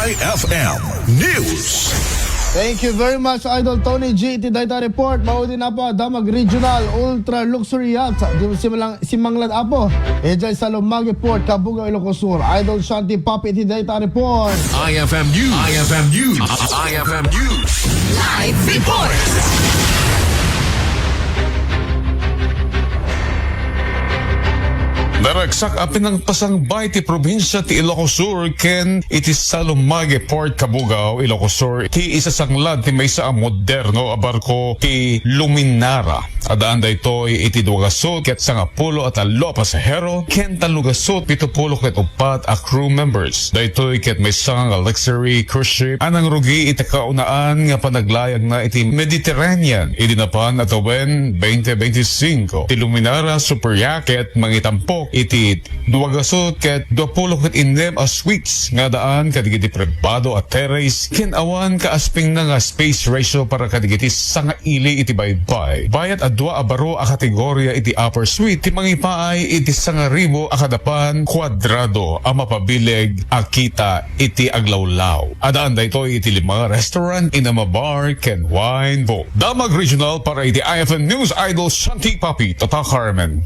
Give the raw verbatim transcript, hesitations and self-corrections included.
I F M News. Thank you very much, Idol Tony G. Iti dayta report, maudi na po, Damag Regional Ultra Luxury Yacht. Di mo simalang, simanglad, Apo. Ijay sa Lumagi Port, Cabugao, Ilocos Sur. Idol Shanti Papi, iti dayta report. I F M News. I F M News. I F M News. Live report. Naragsak a pinangpasangbay ti probinsia ti Ilocos Sur ken iti Salumagi Port, Cabugao, Ilocos Sur, ti isasanglad ti maysa a moderno a barko ti Luminara. Addaan daytoy iti dua gasut ket sangapulo a tallo a pasahero ken tallo gasut pitupulo ket uppat a crew members. Daytoy ket maysa nga luxury cruise ship a nangrugi iti kaunaan nga panaglayagna iti Mediterranean idi napan a tawen twenty twenty-five. Ti Luminara Super Yacht ket mangitampok iti dua gasut ket duapulo ket innem a suites nga addaan kadagiti pribado a terrace ken awan kaaspingna nga space ratio para kadagiti sangaili iti baybay. Bayat a dua a baro a kategoria iti upper suite ti mangipaay iti sangaribu a kadapan kuadrado a mapabileg a kita iti aglawlaw. Addaan daytoy iti lima nga restaurant, inam a bar, ken wine vault. Damag Regional para iti I F M News, Idol Shanti Papi, Tata Carmen.